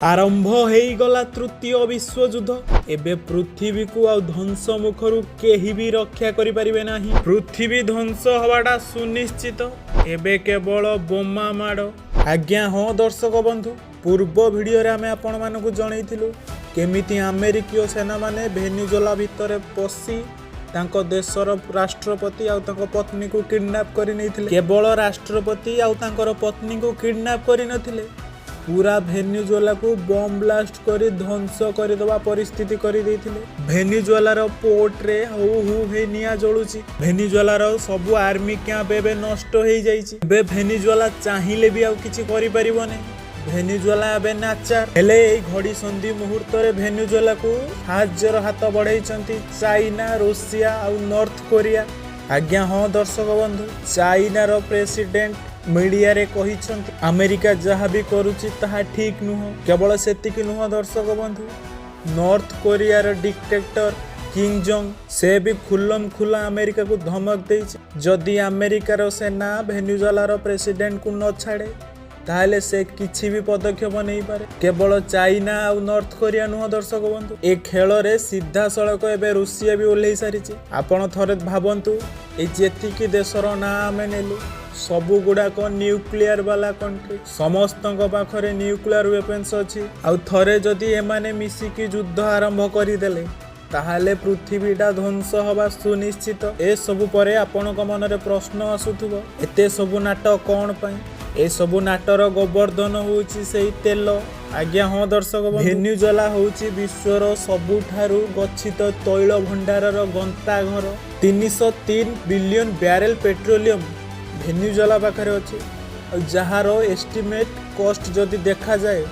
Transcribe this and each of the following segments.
ଆରମ୍ଭ ହେଇଗଲା ତୃତୀୟ ବିଶ୍ୱଯୁଦ୍ଧ। ଏବେ ପୃଥିବୀକୁ ଆଉ ଧ୍ୱଂସ ମୁଖରୁ କେହି ବି ରକ୍ଷା କରିପାରିବେ ନାହିଁ। ପୃଥିବୀ ଧ୍ୱଂସ ହବାଟା ସୁନିଶ୍ଚିତ। ଏବେ କେବଳ ବୋମା ମାଡ଼। ଆଜ୍ଞା ହଁ ଦର୍ଶକ ବନ୍ଧୁ, ପୂର୍ବ ଭିଡ଼ିଓରେ ଆମେ ଆପଣମାନଙ୍କୁ ଜଣେଇଥିଲୁ କେମିତି ଆମେରିକୀୟ ସେନାମାନେ ଭେନିଜୁଏଲା ଭିତରେ ପଶି ତାଙ୍କ ଦେଶର ରାଷ୍ଟ୍ରପତି ଆଉ ତାଙ୍କ ପତ୍ନୀକୁ କିଡନାପ୍ କରି ନେଇଥିଲେ। କେବଳ ରାଷ୍ଟ୍ରପତି ଆଉ ତାଙ୍କର ପତ୍ନୀଙ୍କୁ କିଡନାପ୍ କରିନଥିଲେ, ପୁରା ଭେନିଜୁଏଲାକୁ ବମ୍ ବ୍ଲାଷ୍ଟ କରି ଧ୍ୱଂସ କରିଦେବା ପରିସ୍ଥିତି କରିଦେଇଥିଲେ। ଭେନିଜୁଏଲାର ପୋର୍ଟରେ ହୁ ହୁ ହେଇ ନିଆଁ ଜଳୁଛି। ଭେନିଜୁଏଲାର ସବୁ ଆର୍ମି କ୍ୟାମ୍ପ ଏବେ ନଷ୍ଟ ହେଇଯାଇଛି। ଏବେ ଭେନିଜୁଏଲା ଚାହିଁଲେ ବି ଆଉ କିଛି କରିପାରିବନି। ଭେନିଜୁଏଲା ଏବେ ନାଚାର। ହେଲେ ଏଇ ଘଡ଼ି ସନ୍ଧି ମୁହୂର୍ତ୍ତରେ ଭେନିଜୁଏଲାକୁ ସାହାଯ୍ୟର ହାତ ବଢ଼େଇଛନ୍ତି ଚାଇନା, ରୁଷିଆ ଆଉ ନର୍ଥ କୋରିଆ। ଆଜ୍ଞା ହଁ ଦର୍ଶକ ବନ୍ଧୁ, ଚାଇନାର ପ୍ରେସିଡେଣ୍ଟ ମିଡ଼ିଆରେ କହିଛନ୍ତି, ଆମେରିକା ଯାହା ବି କରୁଛି ତାହା ଠିକ୍ ନୁହଁ। କେବଳ ସେତିକି ନୁହଁ ଦର୍ଶକ ବନ୍ଧୁ, ନର୍ଥ କୋରିଆର ଡିକ୍ଟେଟର କିମ୍ ଜଙ୍ଗ, ସେ ବି ଖୁଲମ ଖୁଲା ଆମେରିକାକୁ ଧମକ ଦେଇଛି, ଯଦି ଆମେରିକାର ସେନା ଭେନିଜୁଏଲାର ପ୍ରେସିଡେଣ୍ଟକୁ ନ ଛାଡ଼େ, ତାହେଲେ ସେ କିଛି ବି ପଦକ୍ଷେପ ନେଇପାରେ। କେବଳ ଚାଇନା ଆଉ ନର୍ଥ କୋରିଆ ନୁହଁ ଦର୍ଶକ ବନ୍ଧୁ, ଏ ଖେଳରେ ସିଧାସଳଖ ଏବେ ରୁଷିଆ ବି ଓହ୍ଲେଇ ସାରିଛି। ଆପଣ ଥରେ ଭାବନ୍ତୁ, ଏଇ ଯେତିକି ଦେଶର ନାଁ ଆମେ ନେଲୁ, ସବୁ ଗୁଡାକ ନ୍ୟୁକ୍ଲିୟର ବାଲା କଣ୍ଟ୍ରି। ସମସ୍ତଙ୍କ ପାଖରେ ନ୍ୟୁକ୍ଲିୟର ୱେପନ୍ସ ଅଛି। ଆଉ ଥରେ ଯଦି ଏମାନେ ମିଶିକି ଯୁଦ୍ଧ ଆରମ୍ଭ କରିଦେଲେ, ତାହେଲେ ପୃଥିବୀଟା ଧ୍ୱଂସ ହବା ସୁନିଶ୍ଚିତ। ଏସବୁ ପରେ ଆପଣଙ୍କ ମନରେ ପ୍ରଶ୍ନ ଆସୁଥିବ, ଏତେ ସବୁ ନାଟ କ'ଣ ପାଇଁ? ଏସବୁ ନାଟର ଗୋବର୍ଦ୍ଧନ ହେଉଛି ସେଇ ତେଲ। ଆଜ୍ଞା ହଁ ଦର୍ଶକ, ଭେନିଜୁଏଲା ହେଉଛି ବିଶ୍ୱର ସବୁଠାରୁ ଗଚ୍ଛିତ ତୈଳ ଭଣ୍ଡାରର ଗନ୍ତାଘର। 303 ବିଲିୟନ ବ୍ୟାରେଲ ପେଟ୍ରୋଲିୟମ ଭେନିଜୁଏଲା ପାଖରେ ଅଛି। ଆଉ ଯାହାର ଏଷ୍ଟିମେଟ୍ କଷ୍ଟ ଯଦି ଦେଖାଯାଏ,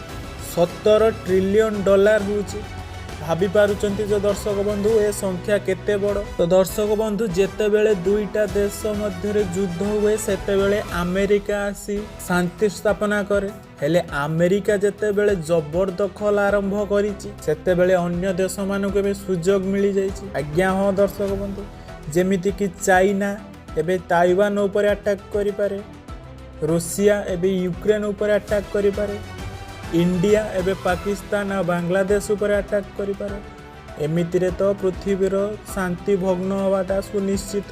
17 ଟ୍ରିଲିୟନ ଡଲାର ହେଉଛି। ଭାବି ପାରୁଛନ୍ତି ଯେ ଦର୍ଶକ ବନ୍ଧୁ, ଏ ସଂଖ୍ୟା କେତେ ବଡ଼? ତ ଦର୍ଶକ ବନ୍ଧୁ, ଯେତେବେଳେ ଦୁଇଟା ଦେଶ ମଧ୍ୟରେ ଯୁଦ୍ଧ ହୁଏ, ସେତେବେଳେ ଆମେରିକା ଆସି ଶାନ୍ତି ସ୍ଥାପନା କରେ। ହେଲେ ଆମେରିକା ଯେତେବେଳେ ଜବରଦଖଲ ଆରମ୍ଭ କରିଛି, ସେତେବେଳେ ଅନ୍ୟ ଦେଶମାନଙ୍କୁ ଏବେ ସୁଯୋଗ ମିଳିଯାଇଛି। ଆଜ୍ଞା ହଁ ଦର୍ଶକ ବନ୍ଧୁ, ଯେମିତିକି ଚାଇନା ଏବେ ତାଇୱାନ ଉପରେ ଆଟାକ୍ କରିପାରେ, ରୁଷିଆ ଏବେ ୟୁକ୍ରେନ ଉପରେ ଆଟାକ୍ କରିପାରେ, ଇଣ୍ଡିଆ ଏବେ ପାକିସ୍ତାନ ଆଉ ବାଂଲାଦେଶ ଉପରେ ଆଟାକ୍ କରିପାରେ। ଏମିତିରେ ତ ପୃଥିବୀର ଶାନ୍ତି ଭଗ୍ନ ହେବାଟା ସୁନିଶ୍ଚିତ।